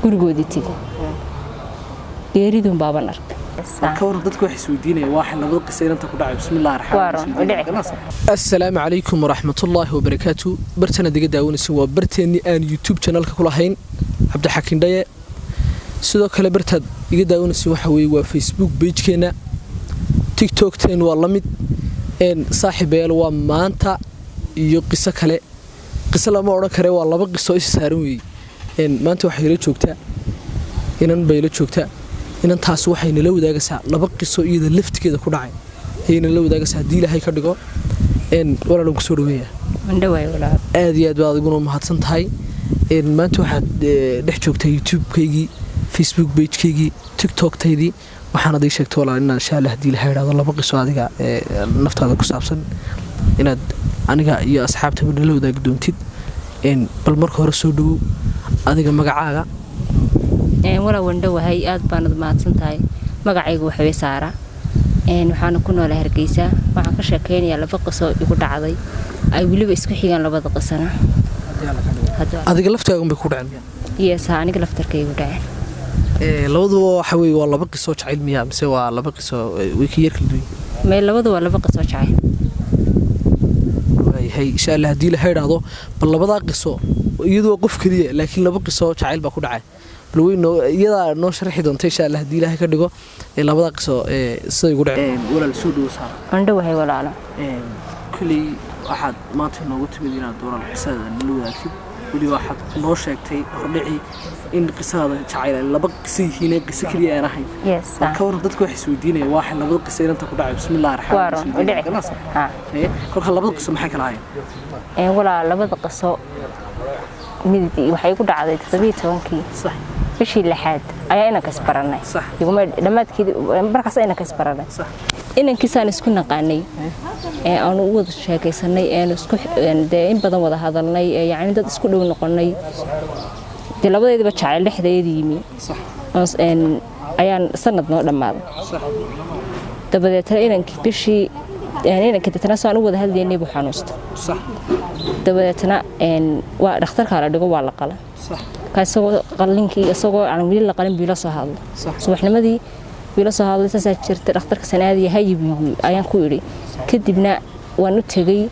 Gurigoodii tegey, geeridun baaban arkay. Ka waran dadku waxay isweydiinaya waa labada qiso inanta ku dhacay? Bismillaah raxmaan. Assalaamu calaykum waraxmatullaahi wabarakaatu. Bartana diga daawanaysa waa barteennii aan YouTube channelka ku lahayn, Cabdixakiin Dhaye. Sidoo kale bartaad iga daawanaysa waxa weeye waa Facebook pagekeenna, TikTokteen waa la mid. Saaxiibayaal, waa maanta iyo qiso kale. Qiso lama odhan kare, waa laba qiso is saaran weeye. Maanta waxay ila joogtaa inan bay ila joogtaa. Inantaas waxay nala wadaagaysaa laba qiso iyada laftigeeda ku dhacay ayay nala wadaagaysaa, haddii Ilaahay ka dhigo. Walaalan, kusoo dhaweeya. Aad iyo aad baad adiguna mahadsan tahay. Maanta waxaad dhex joogtaa YouTube-kaygii, Facebook pagekaygii, TikToktaydii. Waxaan adig sheegtay, walaal, inaad insha Allah, haddii Ilahay idhahdo, laba qiso adiga naftaada ku saabsan inaad aniga iyo asxaabtaba nala wadaagi doontid. Bal marka hore soo dhawow, adiga magacaaga? Walaa, waan dhowahay, aad baanad mahadsan tahay. Magacaygu waxawey Saara, waxaana ku noolay Hargeysa. Waxaan ka sheekeynayaa laba qiso igu dhacday, ay weliba isku xigaan labada qisana. Adiga laftaagun bay ku dhaceen? Yes, aniga laftarka igu dhaceen. Labaduba waxa weye waa laba qiso jacayl miya, mise waa laba qiso way ka yar kala duwan? May, labadu waa laba qiso jacayl. Waayahay, insha Allah, haddii la idhaahdo, bal labadaa qiso, iyadu waa qof keliya laakiin laba qiso jacayl baa ku dhacay, bal way noo iyadaa noo sharxi doonta, insha Allah, haddii Ilaahay ka dhigo, labadaa qiso siday ugu dhaceen. Walaal, soo dhawo, Saara. Waan dhowahay, walaalo. Kuley waxaad maanta noogu timid inaad, walaal, qisada nala wadaagtid. Weliba waxaad noo sheegtay hordhicii in qisada jacayl ay laba qiso yihiin, qiso keliya aan ahayn. Ka waran dadku waxay isweydiinaya waa labada qiso inanta ku dhacay? Bismillaah raxmaan. Kolka labada qiso maxay kala ahayn? Walaa, labada qiso mid waxay ku dhacday 17-kii bishii lixaad ayaa inanka isbaranay. Dhammaadkeedi markaas inanka isbaranay. Inankiisaan isku naqaanay ee aanu u wada sheekaysanay, eenu isku dee in badan wada hadalnay, yacni dad isku dhow noqonay, dee labadeediba jacayl dhexdeedii yimi, ayaan sanad noo dhammaaday. Dabadeetna inankii bishii inankii deetna saan u wada hadlaynay buu xanuusta. Dabadeetna waa dhakhtarkaa la dhigo, waa la qala. Isagoo qalinkii, isagoo aan weli la qalin buu ila soo hadlay. Subaxnimadii buu ila soo hadlay. Saasaa jirta, dhakhtarka sanaadiya hayi ayaan ku idhi. Kadibna waan u tegey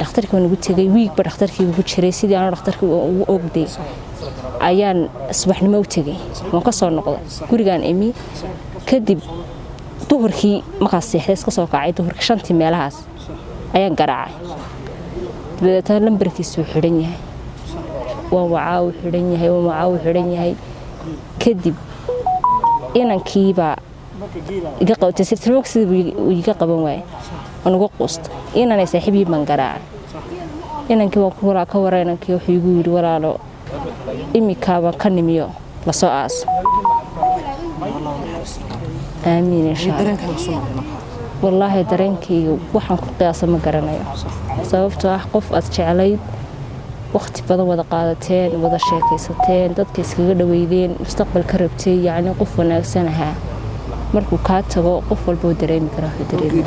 dhakhtarkii, waan ugu tegey. Wiigba dhakhtarkii ugu jiray. Sidii aanu dhakhtarkii ugu ogday ayaan subaxnimo u tegey, waan ka soo noqday, gurigaan imi. Kadib duhurkii markaas seexday, iska soo kacay, duhurkii 5-tii meelahaas ayaan garaacay. Dabadeetna lambarkiisuu xidhan yahay. Waan wacaa, uu xidhan yahay, waan wacaa, uu xidhan yahay. Kadib inankiibaa iga qabtay telefoonka, sidii buu iga qaban waayay, waan uga quustay. Inanay saaxiibii baan garaacay. Inankii waan ku ka wara. Inankii wuxuu igu yidhi, "Walaalo, imikaabaan ka nimiyo, lasoo aaso." Aamiin, insha Allah. Wallaahi, dareenkayga waxaan ku qiyaasa ma garanayo, sababtoo ah qof aad jeclayd, waqti badan wada qaadateen, wada sheekaysateen, dadka iskaga dhaweydeen, mustaqbal ka rabtay, yacni qof wanaagsan ahaa, markuu kaa tago qof walba uu dareemi karaa wuxuu dareemi.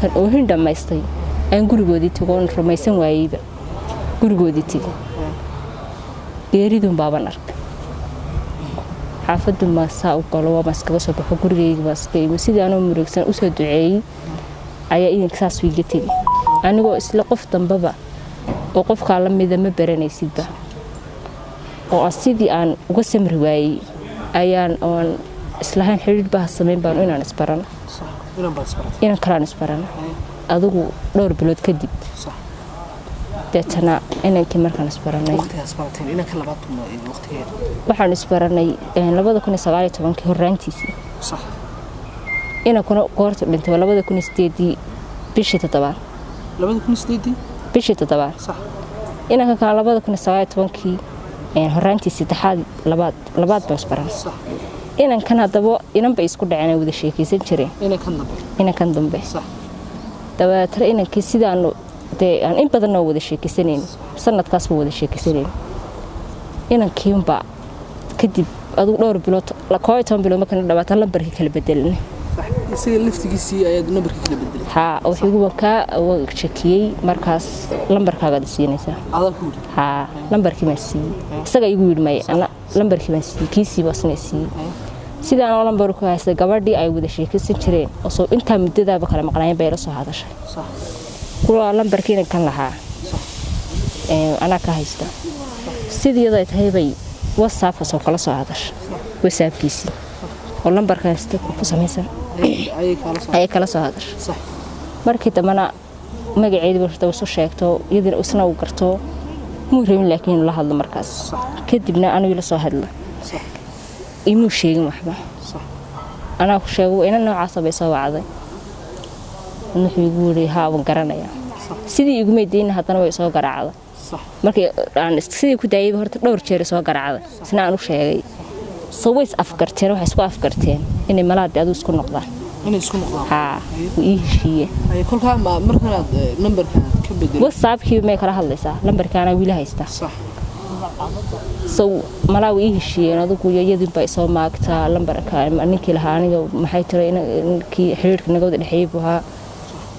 Kan oohin dhammaystay aan gurigoodii tago, oon rumaysan waayeyba, gurigoodii tegay, geeridun baaban arkay. Xaafadun baan saa u galo, waabaan iskaga soo baxo, gurigayga baan iska imi. Sidii anoo mureegsan usoo duceeyey ayaa idinka saas iiga tegay, anigoo isla qof dambaba oo qofkaa la mida ma baranaysidba, oo aan sidii aan uga samri waayey ayaan oon islahayn xidhiidh baa samayn baan inaan isbarano, inan kalaan isbarano. Adigu dhowr bilood kadib deetana inankii markaan isbaranay, waxaan isbaranay 2019-kii horraantiisii. Inankuna goortu dhintay waa 2008-dii bishii toddobaad, bishii toddobaad. Inanka kale 2019-kii horraantii saddexaad, labaad baan isbaranay. Inankan haddaba inan bay isku dhaceen, ay wada sheekaysan jireen inankan dambe. Dabadeetna inankii sidaanu dee aan in badan noo wada sheekaysanayn, sanadkaas buu wada sheekaysanayn inankiinba. Kadib adigu dhowr bilood, 11 bilood markana dhawaata, lambarkii kala bedelnay. Isaga laftigiisii ayaad nambarkii kala bedelay? Haa, wuxuu igu kaa shakiyey markaas, lambarkaagaad siinaysaa. Adaa ku yidhi? Haa, lambarkii baan siiyey. Isaga igu yidhi may, ana lambarkii baan siiyey, kiisii baa isna siiyey. Sidaan oo lambar ku haystay, gabadhii ay wada sheekaysan jireen oo soo intaa muddadaaba kala maqnaayeen bay la soo hadashay. Kuwa lambarkiina kan lahaa anaa ka haysta. Sidii iyadoo ay tahay bay WhatsAppka soo kala soo hadashay, WhatsAppkiisii oo lambarka haysta ku samaysan ayay kala soo ayay kala soo hadashay. Markii dambena magaceedii horta isu sheegto, iyadina isna uu garto, muu rabin laakiin inuu la hadlo markaas. Kadibna anigu ila soo hadla, imuu sheegin waxba. Anaa ku sheego ina noocaasa bay soo wacday. Wuxuu igu yidhi haa, waan garanayaa. Sidii igumay dayna, haddana way soo garaacday. Markii aan sidii ku daayay horta dhowr jeer soo garaacday, isna aan u sheegay. Soo way is afgarteen, waxay isku afgarteen inay malaadi aduu isku noqdaan. Inay isku noqdaan? Haa, wuu ii heshiiye. Ay kolkaa ma markanaad nambarka ka bedelay? WhatsAppkii may kala hadlaysaa, lambarkaana wiila haystaa. So malaa way ii heshiiyeen adigu iyo iyadii baa isoo maagtaa lambarka ninkii lahaa. Aniga maxay tiray, ninkii xiriirka naga wada dhexeeyey buu ahaa.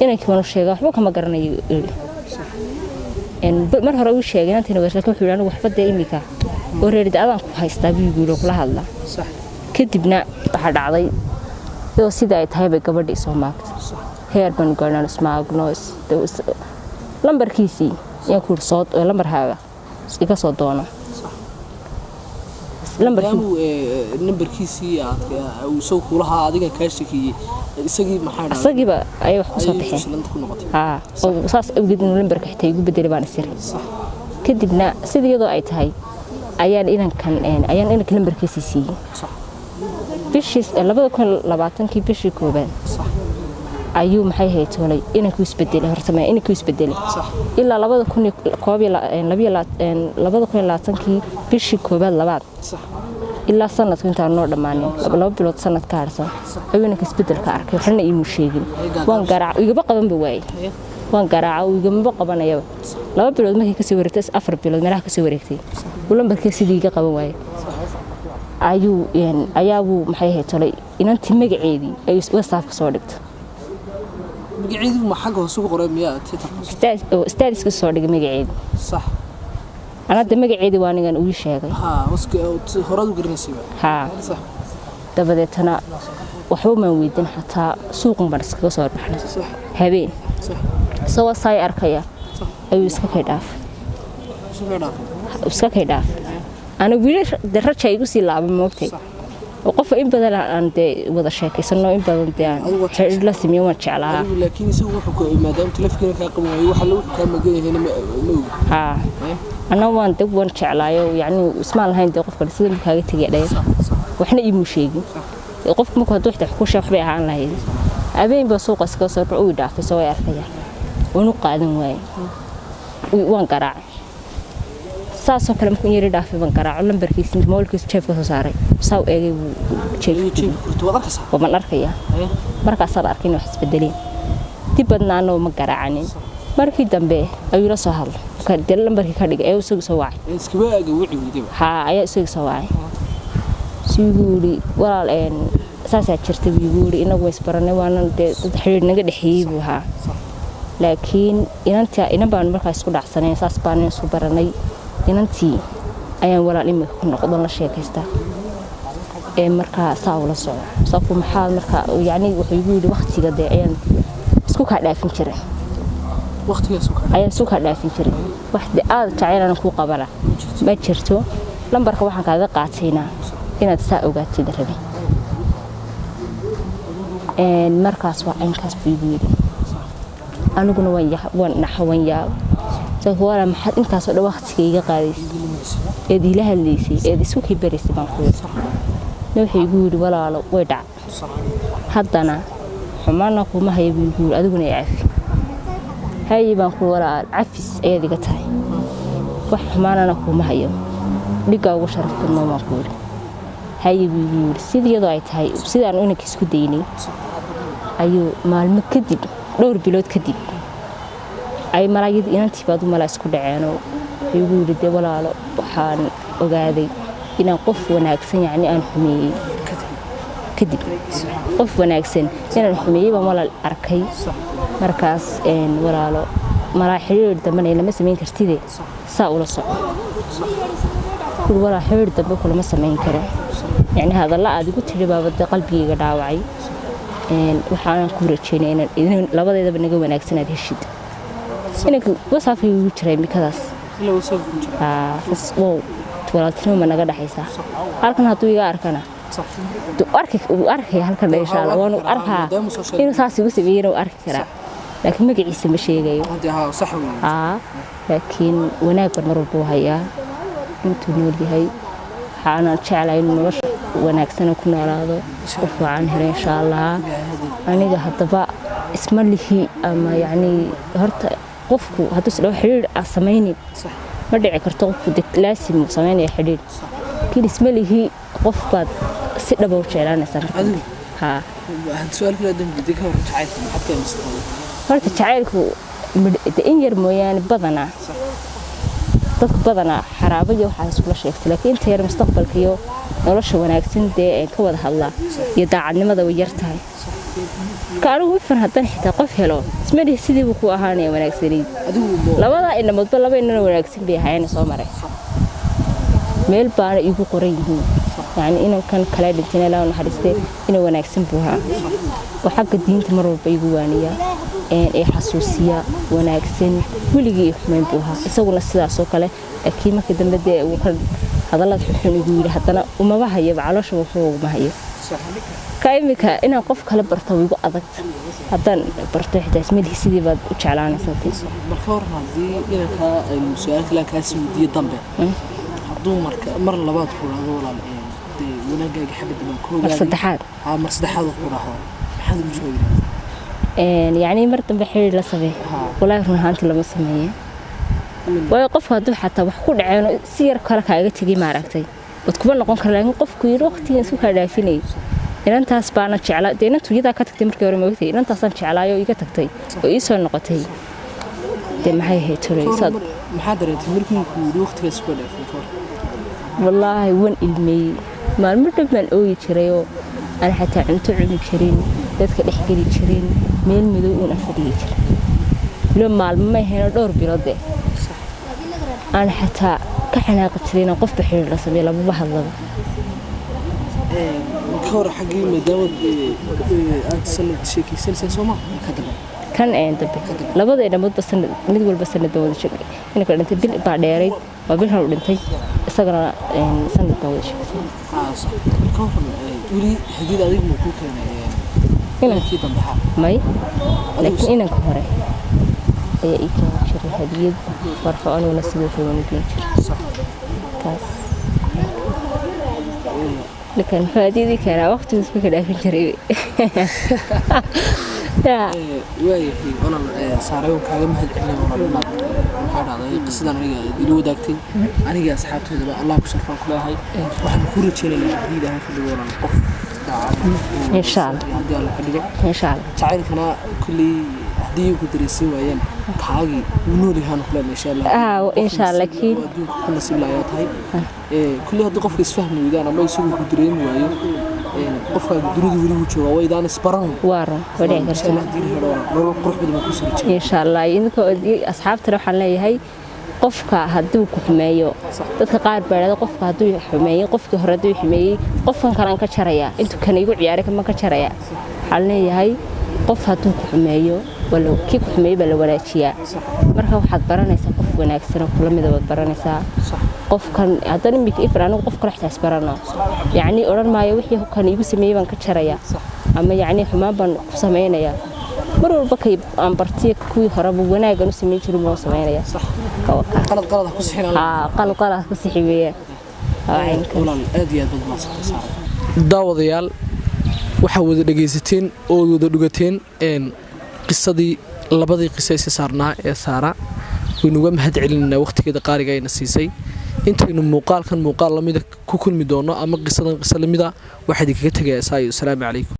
Inankii baan u sheegay, waxba kama garanayo iri. Mar hore uu sheegay inantiina weerarka, wuxuu yidhi anigu waxba dee imika oo reerida adaan ku haystaa buu igu yidhi oo kula hadlaa. Kadibna waxaa dhacday iyadoo sidii ay tahay bay gabadhii isoo maagtay. Heer baanu gaarnaan ismaagno, lambarkiisii ayaan ku yidhi soo lambarkaaga iga soo doono lambarkii. Maadaamuu nambarkiisii aad uu isagu kulahaa adiga kaa shakiyey, isagii maxaa dhacday? Isagiiba ayay wax kusoo ayay baxeen fashilanta ku noqotay. Haa, oo saas awgeed inuu lambarka xitaa igu bedelay baan isiri. Kadibna sidii iyadoo ay tahay ayaan inankan ayaan inanka lambarkiisii siiyey. Bishii 2020-kii, bishii koobaad ayuu maxay haytoolay inankuu isbedelay. Horta ma inankuu isbedelay ilaa 2021 2020-kii bishii koobaad labaad ilaa sanadku intaan noo dhammaanin, 2 bilood sanad ka harsan, ayuu inanka isbedelka arkay. Waxna iimuu sheegin. Waan garaac, igama qabanba waayey. Waan garaaca, uu igamaba qabanayaba. 2 bilood markii kasoo wareegtay, 4 bilood meelaha kasoo wareegtay, uu lambarkii sidii iga qaban waayey ayuu ayaabuu maxay haytolay inantii magaceedii ayuu WhatsAppka soo dhigtay. Magaceedu ma xagga hoose ku qoray miyaa Twitterka? Statuska soo dhigay magaceedii. Anada magaceedii waa anigan uu ii sheegay. Haa, waska horaad u garanaysay? Haa. Dabadeetana waxba maan weydiin xataa, suuqun baan iskaga soo baxnay habeen. Isagoo saay arkaya ayuu iska kay dhaafay. Isu dhaafay? Iska kay dhaafay. Anigu wili de raja igu sii laaba moogtay oo qofka in badan aan dee wada sheekaysano, in badan dee aan Adigu waad xiriir la sameeyo, waan jeclaa. Adigu laakiin isagu wuxuu ku maadaama telefonkiina kaa qaban waayey, waxa lagu kaa magan yahayna ma ogi. Haa, anna waan deg waan jeclaayo, yacni ismaan lahayn dee qofkan sida buu kaaga tegay dheer. Waxna iimuu sheegin. Qofku markuu hadduu xitaa wax ku sheeg waxbay ahaan lahayd. Habeen baa suuqa iskaga soo baxay, uu i dhaafay soo way arkayaan, waan u qaadan waayey. Waan garaacay saasoo kale. Markuu in yari dhaafay baan garaaco lambarkiisa, moolkiisa jeebka soo saaray, saa u eegay buu ayuu jeebka jeebka kurto waad arkaysaa. Waan arkayaa. Markaasaan arkay in wax isbedeleen. Dib badna anoo ma garaacanin. Markii dambe ayuu la soo hadlay. Dee lambarkii ka dhigay ayuu isagu soo wacay. Iskaba aaga wici weydaba. Haa, ayaa isaga soo wacay. Si igu yidhi walaal saasaa jirta buu igu yidhi, inagu waa isbaranay, waana dee dad xiriir naga dhexeeyey buu ahaa, laakiin inanta inan baanu markaas isku dhacsanay, saas baanu isu baranay. Inantii ayaan walaal imika ku noqdon la sheekaystaa ee markaa saa ula soco sababku maxaa markaa yacni. Wuxuu igu yidhi waqtiga dee ayaan isku kaa dhaafin jiray. Waqtigaas uu ka Ayaan isku kaa dhaafin jiray, wax dee aad jacayl kuu qabana jirto. Ma jirto. Lambarka waxaan kaaga qaataynaa inaad saa ogaatid rabi. Markaas waa caynkaas buu igu yidhi. Aniguna waan waan naxa, waan yaaba. Sababto walaa maxaad intaasoo dhan waqtiga iga qaadaysay eed iila hadlaysay eed isku kii baraysay baan ku yidhi. Na wuxuu igu yidhi walaalo way dhac, haddana xumaana kuma haya buu igu yidhi, adiguna i cafi. Haye baan ku walaal, cafis ayaad iga tahay, wax xumaanana kuma hayo, dhiggaa ugu sharaf badnoo baan ku yidhi. Haye buu igu yidhi. Sidii iyadoo ay tahay, sidaan inanka isku daynay, ayuu maalmo kadib, dhowr bilood kadib, ay malaayadii inantii baad u malaa isku dhaceenoo wuxuu igu yidhi dee walaalo waxaan ogaaday inaan qof wanaagsan yacni aan xumeeyey. Ka tagay. Kadib qof wanaagsan inaan xumeeyey baan walaal arkay. Markaas walaalo malaa xiriir dambena lama samayn kartide, saa ula soco. Kul walaa xiriir dambe kulama samayn karo, yacni hadalla aad igu tidhi baaba dee qalbigayga dhaawacay. Waxaanan ku rajeynaya inaan idin labadeedaba naga wanaagsan aad heshid. Inanka WhatsAppkayga igu jiray imikadaas. Wow, walaaltinimo ma naga dhexaysaa. Halkan hadduu iga arkana wuu arkaya halkan, insha Allah waanu arkaa inuu saas igu sameeyena wuu arki karaa, laakiin magaciisa ma sheegayo. Laakiin wanaag baan mar walba u hayaa intuu nool yahay. Waxaana jeclahay inuu nolosha wanaagsana ku noolaado, qof wacan helo insha Allah. Aniga haddaba isma lihi ama yacni horta qofku hadduu isdhaho xidhiidh aa samaynin, ma dhici karto. Qofku de laasim uu samaynaya xidhiidh, laakiin isma lihi qof baad si dhaba u jeclaanaysaa. Haa, horta jacaylku in yar mooyaane badanaa dadku badanaa xaraabo iyo waxaa iskula sheegtay, laakiin inta yar mustaqbalka iyo nolosha wanaagsan dee ka wada hadlaa iyo daacadnimada way yar tahay. Marka anigu ifan haddaan xitaa qof helo, isma dhihi sidii buu ku ahaanaya wanaagsanayd. Labadaa inamoodba laba inana wanaagsan bay ahaayeen soo maray, meel baana iigu qoran yihiin. Yacni inankan kale dhintayna ilaa naxariistee ina wanaagsan buu ahaa oo xagga diinta mar walba igu waaniya ee xasuusiya, wanaagsan, weligii xumayn buu ahaa isaguna sidaasoo kale. Laakiin markii dambe dee uu ka hadallad xunxun igu yidhi, haddana umaba hayaba caloosha wuxuu uguma hayo. Ka imika inaan qof kale barto way igu adagta. Haddaan barto xitaa ismalihi sidii baad u jeclaanaysaa. Marka hor haddii inankaa su-aal kale kaasi weydiiyo dambe, hadduu marka mar labaad ku dhahdo walaal dee wanaagaaga xagga dambe ka mar saddexaad, haa, mar saddexaad ku dhahdo, maxaad ugu jawaabi lahayd? Yacni mar dambe xiriir la samee? Walaahi run ahaantii lama sameeye, waayo qofku hadduu xataa wax ku dhaceen si yar kale kaaga tegay, maaragtay, waad kuma noqon kara. Laakiin qofku yidhi waqtigan isku kaa dhaafinayay inantaas baana jeclaa dee, inantu iyadaa ka tagtay markii hore, moogtay, inantaasaan jeclaayoo iga tagtay oo ii soo noqotay dee, maxay ahayd tolay. Maxaa dareentay markii ku yidhi waqtigaas ku dhaafin ka hor? Wallaahi wan ilmeeyey, maalmo dhan baan ooyi jirayoo aan xataa cunto cuni jirin, dadka dhexgeli jirin, meel madow uun aan fadhiyi jiray. Weliba maalmo ma ahaynoo, dhowr bilood aan xataa ka xanaaqi jiray inaan qofba xiriir la sameeyo, lamaba hadlaba. Ka hor xaggii maadaama aad sanad sheekeysanayseen soo ma ka dambe? Kan een dambe labada inamoodba sanad, mid walba sanad baan wada sheegay. Inanka dhintay bil baa dheerayd, waa bil hor u dhintay isagana, sanad baan wada sheegay. Ka hor weli hadiyad adigu ma kuu keenay inankii dambe? Ha. May, laakiin inanka hore ayaa ii keeni jiray hadiyad farxo, aniguna sidoo kale waan u geyn jiray. Taas ninkan muxuu hadiyad ii keenaa, waqtigiis ma ka dhaafin jiray. Waayahay walaal Saaray, waan kaaga mahad celinaya walaal inaad maxaa dhahday qisadan aniga ila wadaagtay, aniga asxaabteedaba Allah ku sharfaan ku leeyahay. Waxaan ku rajeynayaa haddii Ilaahay ka dhigo walaal qof daacad Insha Allah. haddii Alla ka dhigo. Insha Allah. Jacaylkana kulley haddii ku dareysin waayeen, kaagii wuu nool yahaan ku leeyahay insha Allah. Insha Allah, laakiin adduunka ku nasiib layaa tahay kulley haddii qofka isfahmi weydaan ama isagu ku dareemi waayo, qofka dunida weli wuu joogaa, waydaan isbaran. Waa run, way dhici kartaa. Haddii la helo nolol qurux badan baa kusoo rajeyna insha Allah. Idinka asxaabtana waxaan leeyahay, qofka hadduu ku xumeeyo, dadka qaar baa idhahda qofka hadduu xumeeyey, qofkii hore hadduu xumeeyey, qofkan kalaan ka jarayaa, intuu kan igu ciyaaray kama ka jarayaa. Waxaan leeyahay qof hadduu ku xumeeyo, kii ku xumeeyey baa la wanaajiyaa. Marka waxaad baranaysaa qof wanaagsan oo kula mida baad baranaysaa. Qofkan haddana imika ifan anigu qof kale xitaa isbarano, yacni odhan maayo wixii kan igu sameeyey baan ka jarayaa ama yacni xumaan baan ku samaynayaa. Mar walba kay aan bartiya kuwii horeba wanaagan u samayn jirin baan u samaynayaa. Qalad qalad ku sixin. Qalad qalad ku sixi weeyaan. Walaal aad iyo aad baad mahadsantahay Saara. Daawadayaal, waxaa wada dhegaysateen oo wada dhugateen qisadii labadii qiso isa saarnaa ee Saara. Waynu uga mahad celinaynaa waqtigeeda qaaliga ayna siisay. Intaynu muuqaalkan muuqaal lamida ku kulmi doono ama qisadan qiso lamida, waxaa idinkaga tegayaa saa iyo asalaamu calaykum.